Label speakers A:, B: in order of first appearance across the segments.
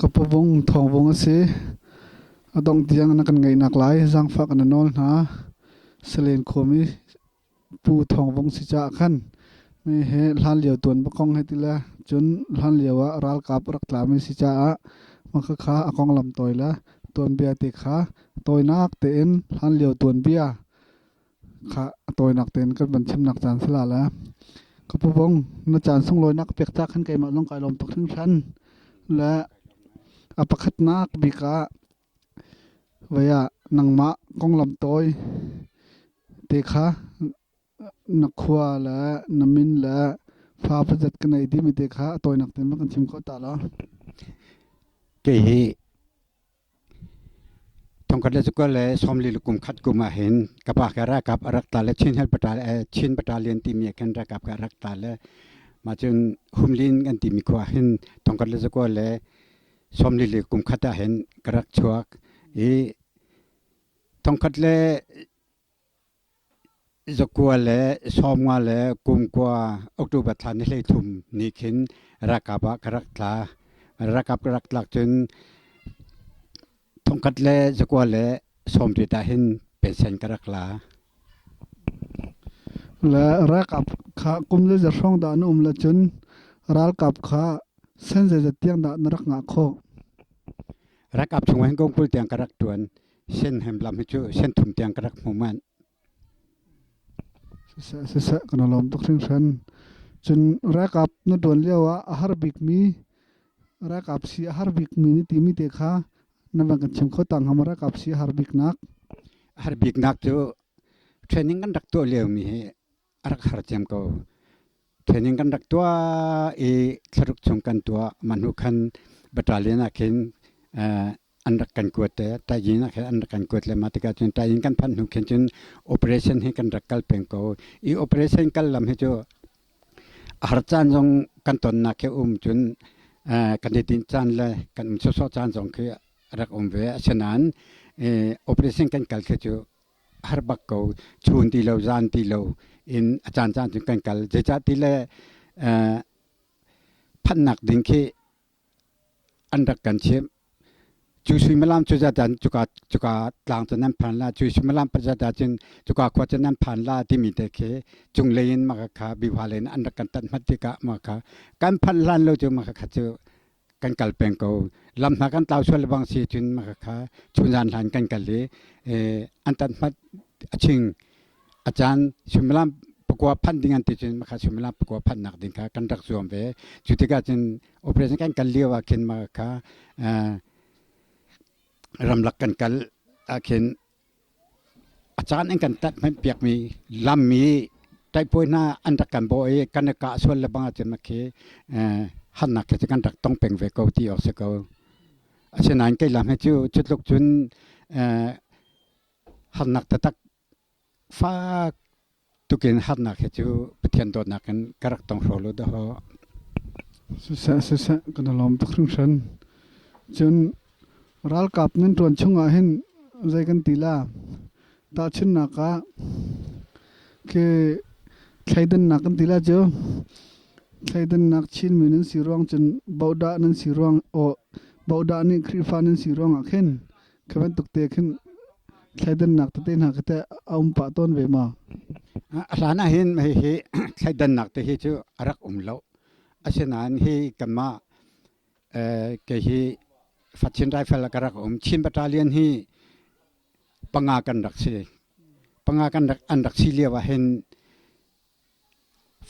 A: Ka pawvung thawngvung a si. A dongh tiang na kan ngaihnak lai zaangfah kan nawl hna. Salen khuami Pu Thawngvung si caah khan mi he hlan lio tuan kong he ti le cun hlan lio ah ralkap rak tlami si caah mah kha a konglam tawi le tuanbia te kha tawinak tein hlan lio tuanbia kha a tawinak tein kan van chimnak caan si la le ka pu Vung na caan sunglawinak ka pek ca khan keimah zong kai lawm tuk hringhran le a pakhatnak bik ah vei ah nangmah konglam tawi te kha na khua le na min le fa pazat ka nei timi te kha a tawinak tein va kan chim khawh ta law.
B: Kei hi Thongkhat le zakua le sawmli le kum khat kum ah hin ka pa ka ralkap a rak tla le Chin Hill Chin Battalion timi ah khin ralkap ka rak tla le mah cun Humlin kan timi khua ah hin thongkhat le zakua le sawmli le kum khat ah hin ka rak chuak i thongkhat le Zakua le sawmnga le kumkua October thla ni 13 ni khin ralkap ah ka rak tla. Ralkap ka rak tlak cun thongkhat le zakua le sawmriat ah hin pension ka rak la.
A: Le ralkap kha kum zeizat hrawng dah na um le cun ralkap kha sen zeizat tiang dah na rak ngah khawh?
B: Ralkap chung hin kum 20 tiang ka rak ṭuan. Sen hem lam hi cu sen thum tiang ka rak hmu manh.
A: Siseh siseh kan i lawm tuk hringhran. Cun ralkap na ṭuan lio ah a har bikmi ralkap si a har bikmi na timi te kha na van kan chim kho ta hnga maw ralkap si a har biknak?
B: A har biknak cu training kan rak tuah liomi hi a rak har cem ko. Training kan rak tuah i thlaruk chung kan tuah. Mah hnu khan battalion ah khin an rak kan kuat te Tayin ah khin an rak kan kuat le mah tikah cun Tayin kan phanh hnu khin cun operation hi kan rak kal peng ko. I operation kal lam hi cu a har caan zong kan tonnak khi um cun kan i dinh caan le kan um sawsawh caan zong khi rak um ve. Asinain operation kan kal khi cu har bak ko chun ti lo zan ti lo in a caan caan cun kan kal zeicah ti le phannak ding khi an rak kan chimh cu suimilam cu zat cuka cuka tlang cu nan phan la cu suimilam pazat ah cun cuka khua cu nan phan la timi te khi cunglei in maka kha bihwa in an rak kan tat hmat tikah maka kan phanh hlan lo cu maka kha cu kan kal peng ko lam hna kan tlau sual bang si cun maka kha chunzan hlan kan kal i an tat hmat a ching a caan suimilam pakua phanh ding an ti cun maka suimilam pakua phanhnak ding kha kan rak zuam ve cu tikah cun operation kan kal lio ah khin maka kha ramlak kan kal ah khin A caan an kan tat hmanh piakmi lam i ṭaihpuai hna an rak kan bawh i kan i kah sual lebang ahcun khi harnak khi cu kan rak tong peng ve ko ti awk si ko. Asinain kei lam hi cu cu tluk cun harnak taktak fak tukin harnak hi cu Pathian dawtnak in ka rak tong hraw lo dahawh.
A: Siseh siseh kan i lawm tuk hringhran. Cun ralkap nan ṭuan chungah hin zei kan ti la? Tahchunhnak ah khi thleidannak kan ti la cu thleidannak Chinmi nan si ruang cun bodah nan si ruang aw bodah nih Khrihfa nan si ruangah khin Khi bantuk te khin thleidannak tete hna khi teh a um pah tawn ve ma?
B: A hlan ah hin hihi thleidannak te hi cu a rak um lo. Asinain hi kanmah kei hi Fatchin Rifle ka rak um. Chin Battalion hi panga kan rak si. Panga kan rak an rak si lio ah hin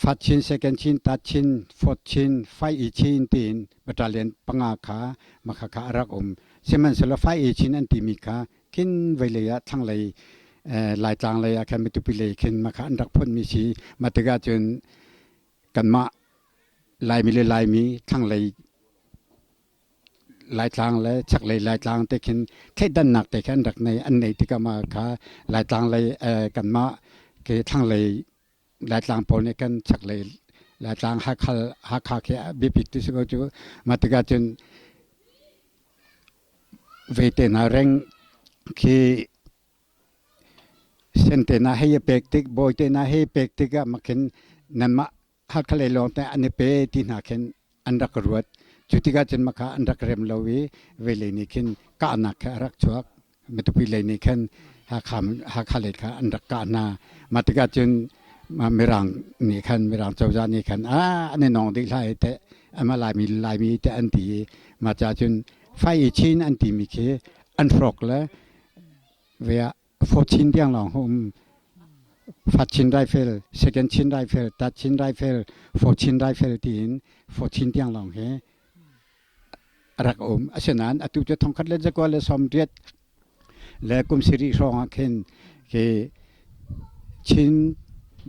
B: Fat chin, second chin, third chin, fourth chin, five i chin tiin battalion panga kha makha kha a rak um. Sihmanhsehlaw five i chin an timi kha khin veilei ah thlanglei Laitlang lei ah khan Matupi lei khin makha an rak phunmi si. Mah tikah cun kanmah Laimi le Laimi thlanglei Laitlang le chaklei Laitlang te khin thleidannak te khan rak nei an nei tikah mah kha Laitlang lei kanmah ke thlanglei Laitlang pawl nih kan chaklei Laitlang Hakha Hakha khi biapik ti si ko cu mah tikah cun vete hna reng khi sente hna hei pek tik bawi te hna hei pek tikah makhin nanmah Hakha lei lawng te an i pe ti hna khin an rak ruat. Cu tikah cun maka an rak rem lo i velei nih khin kahnak kha a rak chuak. Matupi lei nih khan Hakha Hakha lei kha an rak kah hna. Mah tikah cun Mirang nih khan Mirang cozah nih khan ah an i nong dih hlah i teh ama Laimi Laimi te an ti i mah ca cun fai i chin an timi khi an hrawk le ve ah fourth Chin tiang lawng um First Chin Rifle, Second Chin Rifle, Third Chin Rifle, Fourth Chin Rifle tiin Fourth Chin tiang lawng hi a rak um. Asinain atu cu thongkhat le zakua le sawmriat le kum sarih hrawng ah khin khi Chin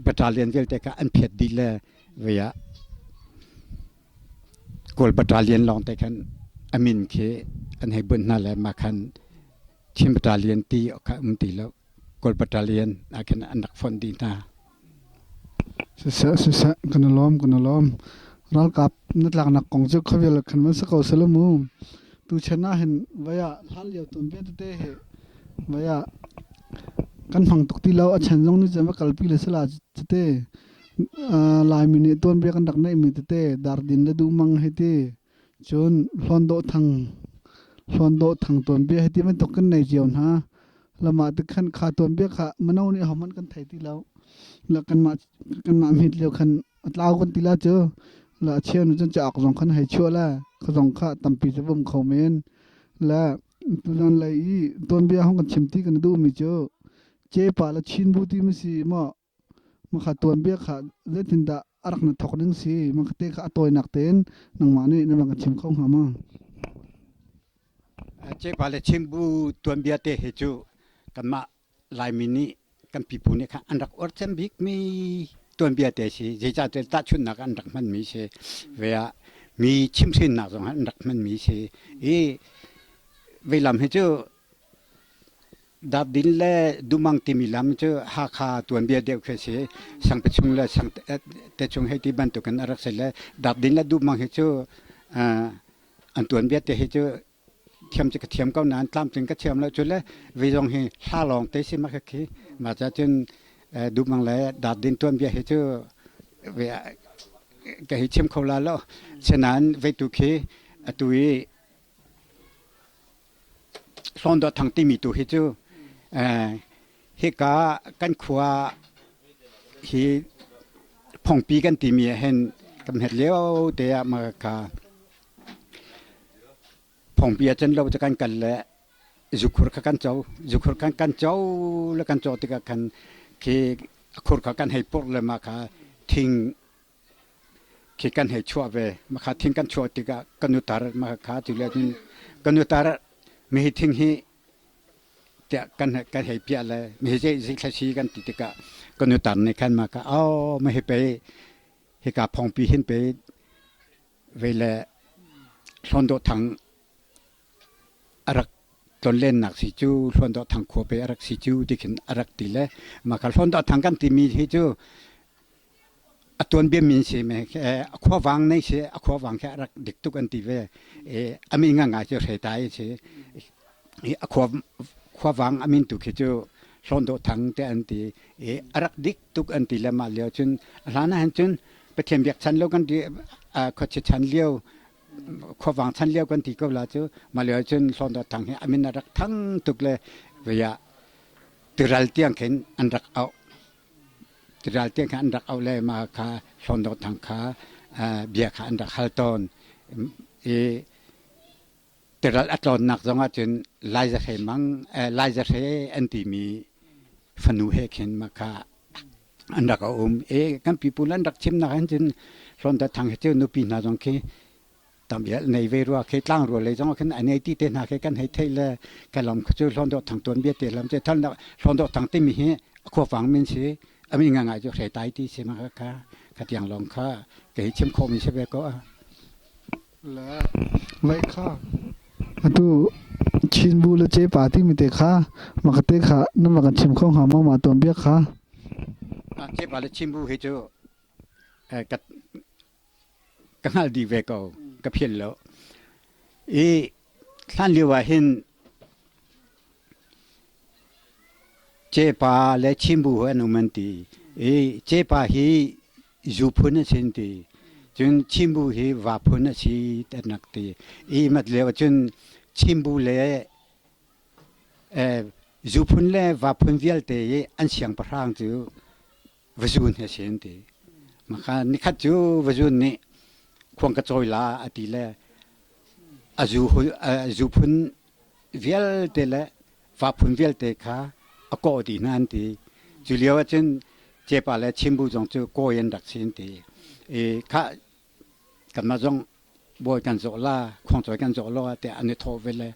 B: battalion vialte kha an phiat dih le vei ah Kawl battalion lawng te khan a min khi an hei bunh hna le mah khan Chin battalion ti kha um ti lo. Kawl battalion ah khin an rak fonh dih hna.
A: Siseh siseh kan i lawm kan i lawm. Ralkap na tlaknak kong cu khuavel khan van si ko selaw mu. Tuchan ah hin vai ah hlan lio tuanbia tete hi vai ah kan hmang tuk ti lo. A chan zong nih cun va kalpi le sila cite Laimi nih tuanbia kan rak neihmi tete Dardin le Duhmang hei ti cun Hlawn Dawh Thang Hlawn Dawh Thang tuanbia hei ti bantuk kan nei cio hna. Lamah te khan kha tuanbia kha mino nih ahohmanh kan thei ti lo. La kanmah kanmah hmet lio khan a tlau kan ti la cu. La a cheu nu cun cauk zong khan hei chuah la kha zong kha tampi cu vum kho men. La tuzan lei i tuanbia hong kan chim ti kan duhmi cu Cepa le Chin bu ti ma si maw Makha tuanbia kha zeitindah a rak na thawk ding si? Makha kha a tawinak tein nangmah nih na rak ka chim kho hnga maw?
B: Cepa le Chimbu tuanbia te hi cu kanmah Laimi nih kan pipu nih khan an rak uar cem bikmi tuanbia te si. Zeicahtiah tahchunhnak an rak hmanmi si. Ve ah mi chimhhrinnak zong an rak hmanmi si. I veilam hi cu Dapdin le Dumang timi lam cu Hakha tuanbia deuh khi a si. Sangpachung le Sangtechung hei ti bantukin a rak si le Dapdin le Dumang hi cu an tuanbia te hi cu thiam cu ka thiam ko nain tlamtling ka thiam lo cu le vi zong hi hla lawng te si ma khi mah ca cun Dumang le Dapdin tuanbia hi cu ka hi chim kho la lo. Sinain veitu khi atu i Hlawn Thang timi tu hi cu hika kan khua hi phongpi kan timi ah hin kan hmet lio te ah ma kha phongpi ah cun lo cu kan kal le zukhur kha kan co zukhur kan kan co le kan co tikah khan khi khur kha kan hei purh le ma kha thing khi kan hei chuah ve. Makha thing kan chuah tikah kan utar makha cu le cun kan utar mihi thing hi tiah kan kan hei piah le mihi zei zei thlasi kan ti tikah kan utar nih khan maka oh mihi pe hika phongpi hin pe ve le Hlawn Dawh Thang a rak tlonlennak si cu Hlawn Dawh Thang khua pe a rak si cu ti khin a rak ti le maka Hlawn Dawh Thang kan timi hi cu A tuanbia min si me a khuavang nei si a khuavang khi a rak dik tuk an ti ve. A min ngangai cu Hretai a si. A khua khuavang a min tu khi cu Hlawn Dawh Thang te an ti. A rak dik tuk an ti le mah lio cun a hlan ah hin cun Pathian biak chan lo kan ti khuachia chan lio khuavang chan lio kan ti ko la cu mah lio cun Hlawn Dawh Thang hi a min a rak thang tuk le vei ah tiral tiang khin an rak auh. Tiral te kha an rak auh le mah kha Hlawn Dawh Thang kha bia kha an rak hal tawn. I tiral a tlawnnak zong ah cun Lai Za Hre Mang Lai Za Hre an timi fanu he khin mah kha an rak um. I kan pipu an rak chimnak hin cun Hlawn Dawh Thang hi cu nupi hna zong khi tam ial nei ve rua khi tlang rua lei zong khin a nei ti te hna khi kan hei theih le ka lam khu cu Hlawn Dawh Thang tuan bia te lam che thal Hlawn Dawh Thang timi hi a khuafang min si a min ngai cu hre tai ti si ma kha kha tiang lawng kha ka hi chim khawh mi si ve ko a
A: le vai kha atu Chin bu le che pa ti mi te kha makate kha na ma kan chim kho hnga ma ma tuan bia kha
B: che pa le Chin bu hi cu ka ka hngalh dih ve ko ka philh lo i hlan lio ah hin Cepa le Chimbu an um an ti i Cepa hi zu phun a si an ti. Cun Chimbu hi va phun a si ti an rak ti. I mat lio ahcun Chimbu le zu phun le va phun vialte i an siangpahrang cu vazun hi a si an ti. Maka nikhat cu vazun nih khuang ka cawi la a ti le a zu phun vialte le va phun vialte kha a kawh dih hna an ti. Cu lio ahcun Cepa le Chimbu zong cu kawi an rak si an ti. I kha kanmah zong bawi kan zawh la, khuangcawi kan zawh lo tiah an i thawh ve le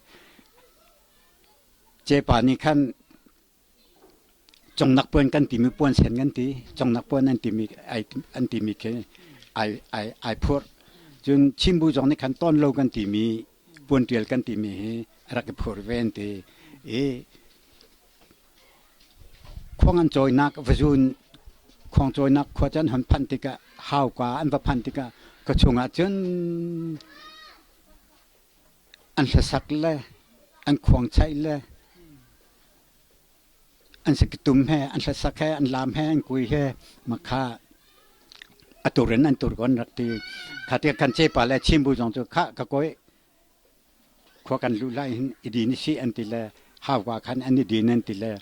B: Cepa nih khan congnak puan kan timi puan sen kan ti, congnak puan an timi an timi khi ai ai ai phurh. Cun Chimbu zong nih khan ton lo kan timi puan ṭial kan timi hi a rak i phur ve an ti. I khuang an cawinak vazun khuang cawinak khua cu an hon phanh tikah hauka an va phanh tikah ka chungah cun an hlasak le an khuang chaih le an sakitum he an hlasak he an lam he an kui he makha a tur in an tur ko an rak ti. Kha ti kan cepa le Chimbu zong cu kha ka kawi khua kan luh lai hin i din si an ti le hauka khan an i din an ti le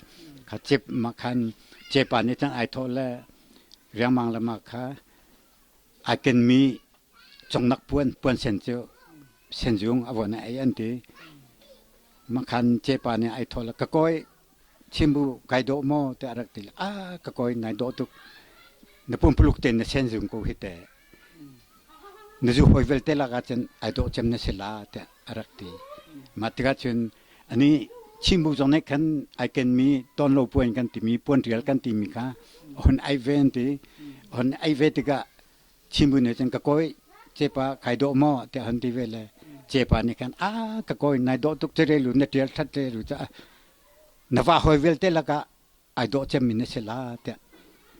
B: kha cip ma khan cepa nih cun ai thawh le riangmang le ma kha ai kenmi congnak puan puan sen cu senzung a von ai an ti. Makhan cepa nih ai thawh le ka kawi Chimbu kai dawh maw tiah a rak ti. A ka kawi nai dawh tuk. Na pumpuluk tein na senzung ko hi te. Na zu hawi vialte lakah cun ai dawh cem na si la tiah a rak ti. Mah tikah cun ani Chimbu zong nih khan ai kenmi tawnlo puan kan timi puan rial kan timi kha hon ai ve an ti. Hon ai ve tikah Chimbu nih cun ka kawi cepa kai dawh maw tiah hon ti ve le cepa nih khan a ka kawi nai dawh tuk cerelu na ṭial ṭhat reru caah na va hawi vialte lakah ai dawh cemmi na si la tiah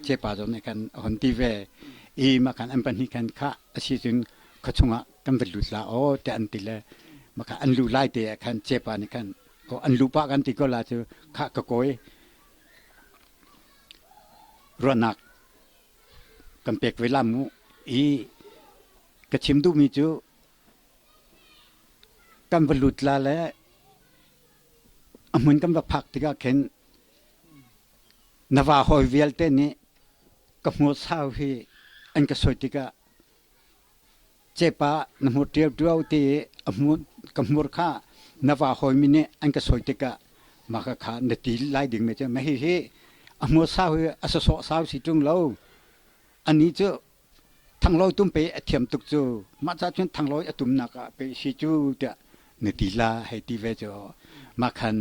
B: cepa zong nih khan a hon ti ve i mah khan an pahnih khan khah a si cun khua chungah kan va lut la aw tiah an ti le mah kha an luh lai te ah khan cepa nih khan an luh pah kan ti ko la cu khah ka kawi ruahnak kan pek ve la mu i ka chim duhmi cu kan va lut la le a hmun kan va phak tikah khin na va hawi vialte nih ka hmur sau hi an ka soi tikah cepa na hmur ṭiaoṭiao ti i a hmur ka hmur kha na va hawimi nih an ka soi tikah mah kha kha na ti lai dingmi cu mah hihi a hmur sau hi a sawsawh sau si ṭung lo anih cu Thanglawi tum pe a thiam tuk cu mah ca cun thanglawi a tumnak ah pe si cu tiah na ti la hei ti ve cu mah khan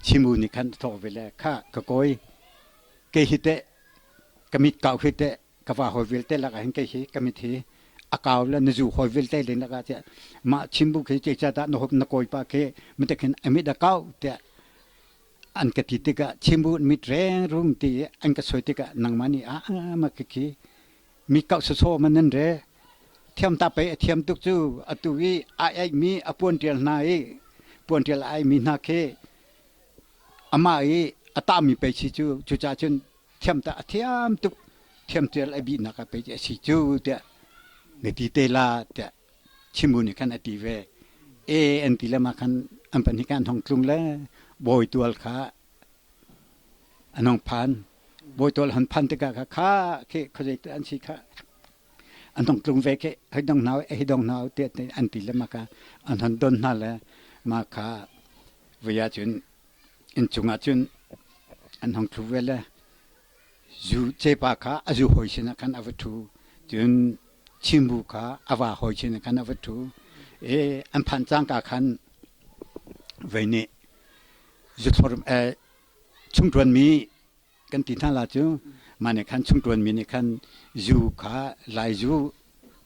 B: Chimu nih khan thawk ve le kha ka kawi kei hi teh ka mit kau hi teh ka va hawi vialte lakah hin kei hi ka mit hi a kau le na zu hawi vialte le lakah tiah mah Chimbu khi cei ca dah na na kawipa khi mitek hin a mit a kau tiah an ka ti tikah Chimbu mit reng rum ti an ka soi tikah nangmah nih a ma khi mi kau soso man nan re thiam ta pei a thiam tuk cu atu i ai ai mi a puan tial hna i puan tial ai mi hna khi amah i a ta mi pei si cu cucaah cun thiam ta a thiam tuk thiam tial a bihnak a pei a si cu tiah na ti te la tiah Chimbu nih khan a ti ve. E an ti le ma khan an pahnih khan an hong tlung le bawi tual kha an hong phan. Bawi tual hon phan tikah kha kha khi khuazei an si kha an hong tlung ve khi hei dong hna hei dong hna te an ti le ma kha an hon don hna le ma kha vui ah cun inn cungah cun an hong thlu ve le zu cepa kha a zu hawi sinah khan a va ṭhu. Cun Chimbu kha a va hawi sinah khan a va ṭhu. I an phan cangka khan vei nih zuthlor chungṭuanmi kan ti hna la cu mah nih khan chungṭuanmi nih khan zu kha lai zu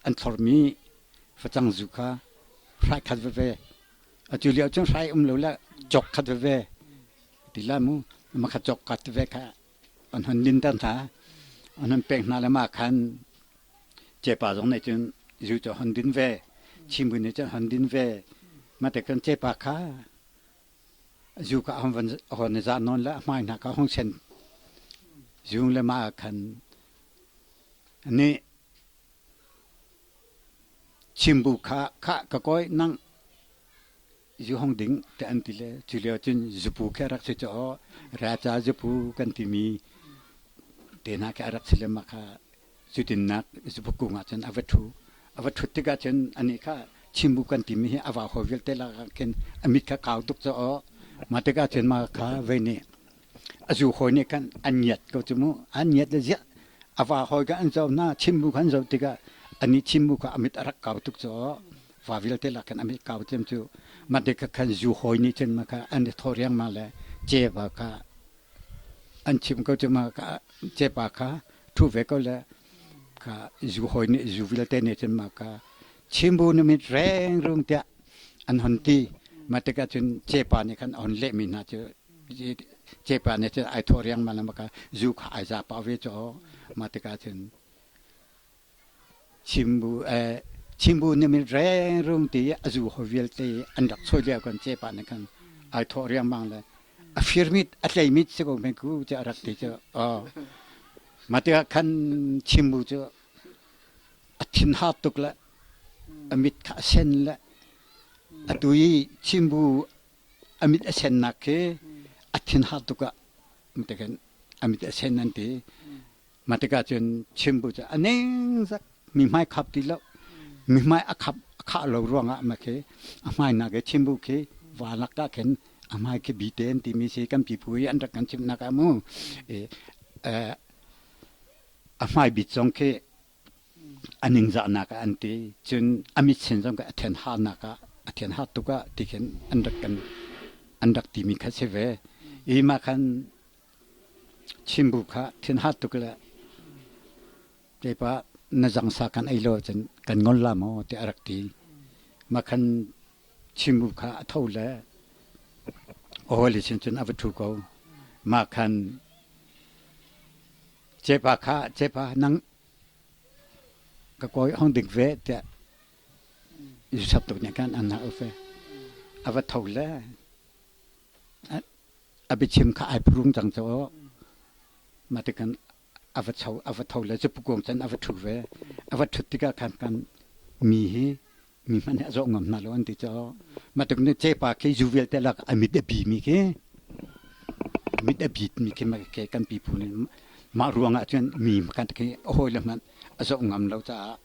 B: an thlormi facang zu kha hrai khat veve atu lio cun hrai um lo le cawk khat veve ti la mu makhat cawk kat ve kha an hon linter hna an hon pek hna le mah khan cepa zong nih cun zu cu hon din ve Chimbu nih cun hon din ve mah te khan cepa kha zu kha hon van hon i zah nawn le a hmai hna kha hong sen zung le mah khan nih. Chimbu kha khah ka kawi nang zu hong ding te an ti le cu lio cun zupu khi a rak si cu raca zupu kan timi te hna khi a rak si le mah kha cutinnak zupu kung ah cun a va ṭhu. A va ṭhut tikah cun anih kha chimbu kan timi hi a vau hawi vialte lakah khin a mit kha kau tuk caw mah tikah cun mah kha vei nih a zu hawi nih khan an ngiat ko cu mu an ngiat le ziah a va hawi kha an zoh hna chimbu kha an zoh tikah anih chimbu kha a mit a rak kau tuk caw va vialte lak khan a mit kau cem cu mah tikah khan zu hawi nih cun mah kha an i thawh riangmang le cepa kha an chim ko cu mah kha cepa kha ṭhu ve ko le kha zu hawi nih zu vialte nih cun mah kha chimbu na mit rengrung tiah an hon ti mah tikah cun cepa nih khan a hon lehmi hna cu cepa nih cun ai thawh riangmang le mah kha zu kha ai za pah ve cu mah tikah cun Chimbu nih min rengrung ti a zu hawi vialte an rak chawi lio kan cepa nih khan ai thawh riangmang le a firmit a tleimit si ko men ku tiah a rak ti cu mah tikah khan Chimbu cu a thin har tuk le a mit kha a sen le atu i Chimbu a mit a sennak khi a thin har tuk ah a mit a sen an ti. Mah tikah cun chimbu cu a ningzak mi hmai khap ti lo mi hmai a khap a khah lo ruangah ma khi a hmai nak i chimbu khi va lak ah khin a hmai khi bi te an timi si kan pipu i an rak kan chimhnak ah mu a hmai bit zong khi a ningzahnak ah an ti cun a mit sen zong khi a then harnak ah a then har tuk ah ti khin an rak kan an rak timi kha si ve i mah khan Chimbu kha thinhar tuk le kepa na zangsa kan ei lo ahcun kan ngol la maw tiah a rak ti. Mah khan chimbu kha a tho le a hawile sin cun a va ṭhu ko. Mah khan cepa kha cepa nang ka kawi hong ding ve tiah Yusuf tuk nih khan an hal ve. A va tho le A biachim kha ai phuhrung cang cu mah tikhan a va cho a va tho le cu cun a va ṭhu ve. A va ṭhut tikah khan kan mi hi mi hmanh hi a zawh ngam hna lo an ti cu. Mah tik nih cepa khi zu vialte lak a mit a bi mi khi mit a bit mi khi khi kan pipu nih mah ruang ah cun mi kan khi a hawile hmanh a zoh ngam lo caah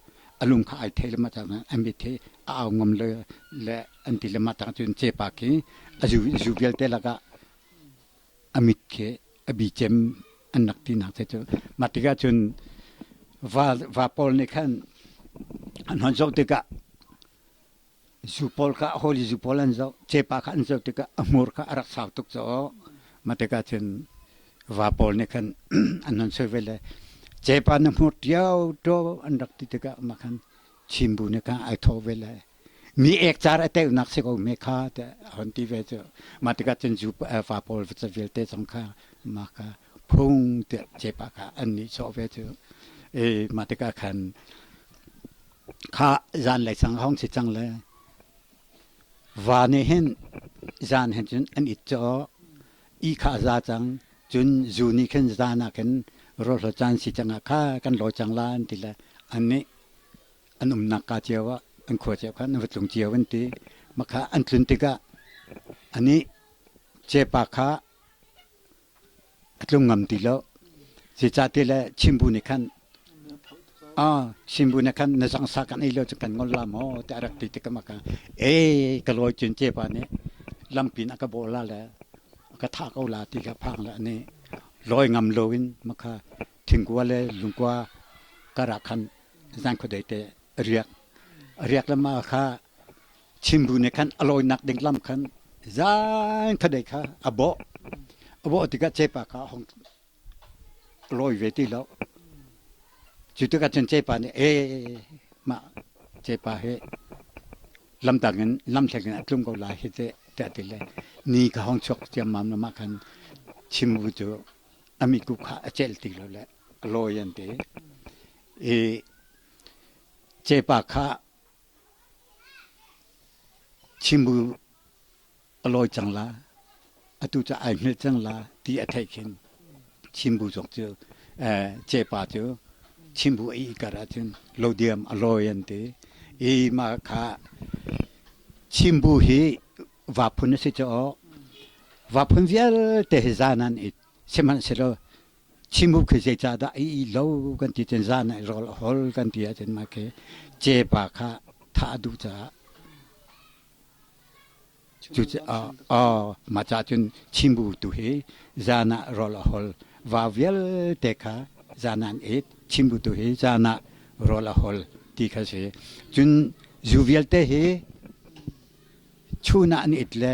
B: a lung kha ai thei le mah caah a mit hi a au ngam lo le an ti le mah tang cun cepa khi a zu zu vialte lakah a mit khi a bi cem an rak tinak te cu mah tikah cun va va pawl nih khan an hon zoh tikah zu pawl kha holi zu pawl an zoh cepa kha an zoh tikah a hmur kha a rak sau tuk caw mah tikah cun va pawl nih khan an hon soi ve le cepa na hmur ṭiao ṭo an rak ti tikah mah khan Chimbu nih khan ai thawh ve le mi ek car a teunak si ko me kha tiah a hon ti ve cu mah tikah cun zu fa pawl va vialte zong kha mah kha phung tiah cepa kha an nih sawh ve cu e mah tikah khan kha zan lei sang hong si cang le va nih hin zan hin cun an it caw i kha a za cang cun zu nih khin zan ah khin rawlhlo caan si cang ah kha kan lawi cang la an ti le an nih an umnak ka cio ah an khua cio khan an va tlung cio an ti makha an tlun tikah anih cepa kha a tlung ngam ti lo zeicahti le chimbu nih khan ah chimbu nih khan na zangsa kan ei lo cu kan ngol la maw tiah a rak ti tikah maka e ka lawi cun cepa nih lampin a ka bawh la le a ka thah ko la ti kha phang le ani lawi ngam loin makha thingkua le lungkua karah khan zan khuadei te a riak a riak le ma kha chimbu nih khan a lawinak ding lam khan zan khuadei kha a bawh a bawh tikah cepa kha hong lawi ve ti lo cu tikah cun cepa nih e mah cepa hi lamtang in lamthleng in a tlung ko lai hi te tiah ti le ni ka hong chuak ciammam na mah khan chimbu cu a miku kha a celh ti lo le a lawi an ti i cepa kha chimbu a lawi cang la atu cu ai hngilh cang la ti a theih khin chimbu zong cu cepa cu chimbu a ih kar ahcun lodiam a lawi an ti. I mah kha Chimbu hi va phun a si caw. Va phun vialte hi zan an it. Sihmanhsehlaw Chimbu khi zeicahdah i i lo kan ti cun zan ah rawl a hol kan ti ahcun mah khi cepa kha thah a duh caah Mah caah cun Chimbu tu hi zan ah rawl a hol. Va vialte kha zan ah an it. Chimbu tu hi zan ah rawl a hol ti kha si. Cun zu vialte hi chun ah an it le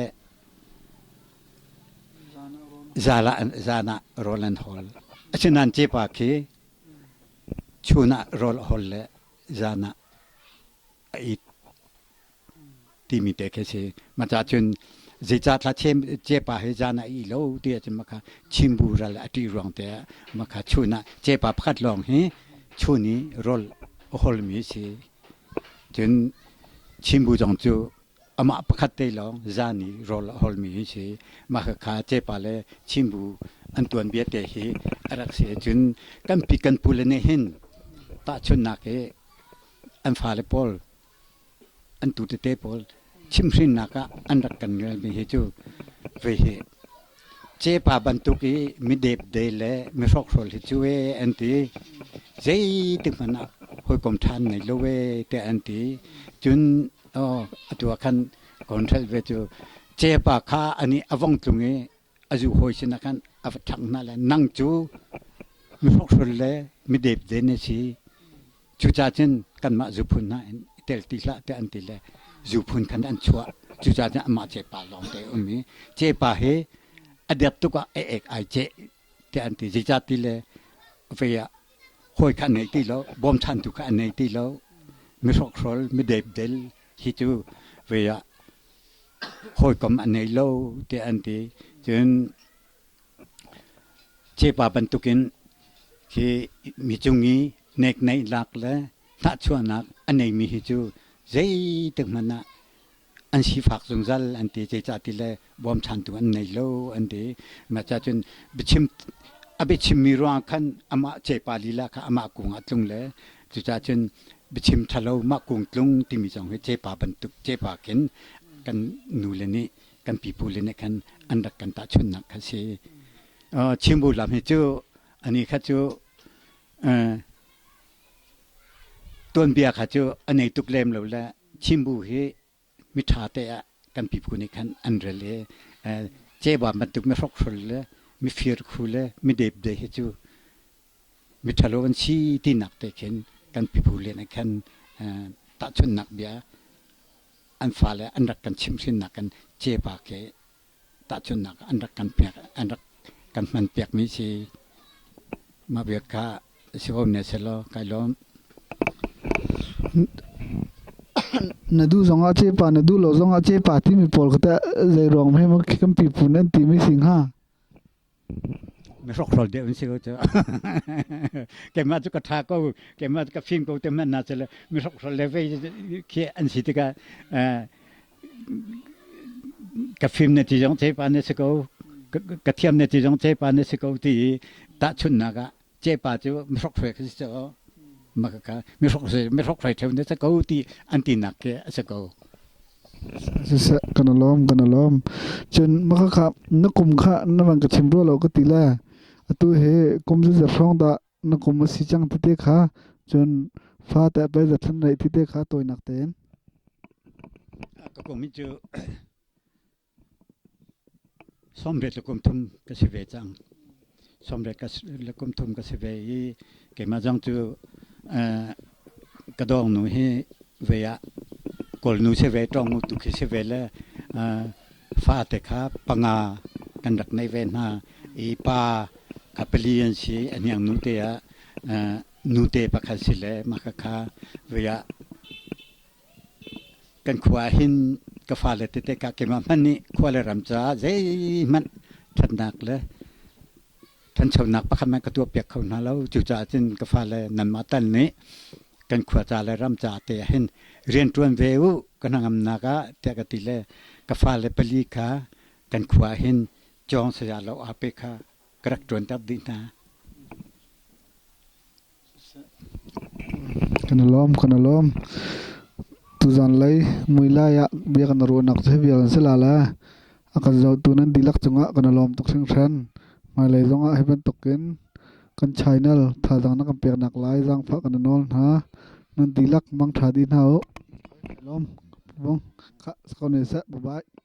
B: zan ah rawl an hol. Asinain cepa khi chun ah rawl a hol le zan ah a it. Timi te khi si. Mah ca cun zeicah thla cepa hi zan ah ih lo ti ahcun maka chimbu ral a ṭih ruang te ah maka chun ah cepa pakhat lawng hi chun i rawl a holmi si. Cun chimbu zong cu amah pakhat te lawng zan i rawl a holmi hi si. Mah kha cepa le chimbu an tuanbia te hi a rak si. Cun kan pi kan pu le nih hin tahchunhnak hi an fale pawl an tu tete pawl chimhhrinnak ah an rak kan ngelmi hi cu vei hi cepa bantuk i mi depde le mi hrokhrawl hi cu e an ti. Zeitik hmanh ah hawikom ṭha an ngei lo e tiah an ti. Cun atu ah khan control ve cu cepa kha ani a vong tlung i a zu hawi sinah khan a va ṭhangh hna le nang cu mi hrokhrawl le mi depde na si. Cucaah cun kanmah zuphun hna in i tel ti hlah tiah an ti le zuphun khan an chuah. Cucaah cun amah cepa lawngte a um i cepa hi a dep tuk ah a ek ai ceh tiah an ti. Zeicah ti le vei ah hawi kha an nei ti lo, bawmchantu kha an nei ti lo, mi hrokhrawl, mi depdel hi cu vei ah hawikom an nei lo tiah an ti. Cun Cepa bantukin hi mi cung i nekneihnak le hnahchuahnak a neimi hi cu zeitik hmanh ah an sifak zungzal an ti. Zeicah ti le bawmchantu an nei lo an ti. Mah caah cun biachim a biachimmi ruangah khan amah cepa lila kha amah kung ah tlung le cucaah cun biachim ṭhalo mah kung tlung timi zong hi cepa bantuk cepa khin kan nule nih kan pipu le nih khan an rak kan tahchunhnak kha si. Chimbu lam hi cu ani kha cu tuanbia kha cu a nei tuk lem lo le Chimbu hi miṭha te ah kan pipu nih khan an rel i cewa bantuk mi hrokhrol le mi firkhu le mi depde hi cu miṭhalo an si tinak te khin kan pipu le nih khan tahchunhnak bia an fale an rak kan chimhhrinnak kan cepa ke tahchunhnak an rak kan pek an rak kan hman piakmi si. Mah bia kha si ko ne selaw kai lawm.
A: Na duh zongah cepa na duh lo zongah cepa timi pawl kha teh zei ruang hme maw kan pipu nan timi si hnga?
B: Mi hrokhrawl deuh an si ko cu. Keimah cu ka ṭha ko, keimah cu ka fim ko te hmanh na sile mi hrokhrawl le vei khi an si tikah ka fim na ti zong cepa na si ko, ka thiam na ti zong cepa na si ko ti i tahchunhnak ah cepa cu mi hrokhrawl khi si ko. Maka mi hrokhrawl mi hrokhrawl ṭheu na si ko ti an tinak khi a si ko.
A: Siseh kan i lawm kan i lawm. Cun maka kha na kum kha na van ka chim rua lo ka ti le atu hi kum zeizat hrawng dah na kum a si cang tete kha cun fa teh pei zathan reih tete kha tawinak tein.
B: Ka kum hi cu 30 le kum thum ka si ve cang. 30 le kum thum ka si ve i keimah zong cu ka dawngnu hi ve ah Kawlnu si ve, ṭawngnu tu khi si ve le fate kha panga kan rak nei ve hna i pa kha pali an si. A hniangnu te ah nute pakhat si le mah khakha ve ah Kan khua ah hin ka fale tete ka keimah hmanh nih khua le ram caah zeihmanh ṭhatnak le ṭhanchonak pakhat hmanh ka tuahpiak kho hna lo. Cucaah cun ka fale nanmah tal nih kan khua ca le ram ca te ah hin rian ṭuan ve u ka hnangamnak ah tiah ka ti le ka fale pali kha kan khua ah hin cawng saya lo aa pe kha ka rak ṭuanter dih hna.
A: Kan i lawm, kan i lawm. Tuzan lei muilai ah bia kan ruahnak cu hi vial an si la le a kan zohtu nan dihlak cungah kan i lawm tuk hringhran. Hmailei zongah hi bantukin kan channel thazaang na kan peknak lai zaangfah kan i nawl hna. Nan dihlak mangṭha dih hna u. Lawm. Bong. Kha, sakau ne seh. Bye bye.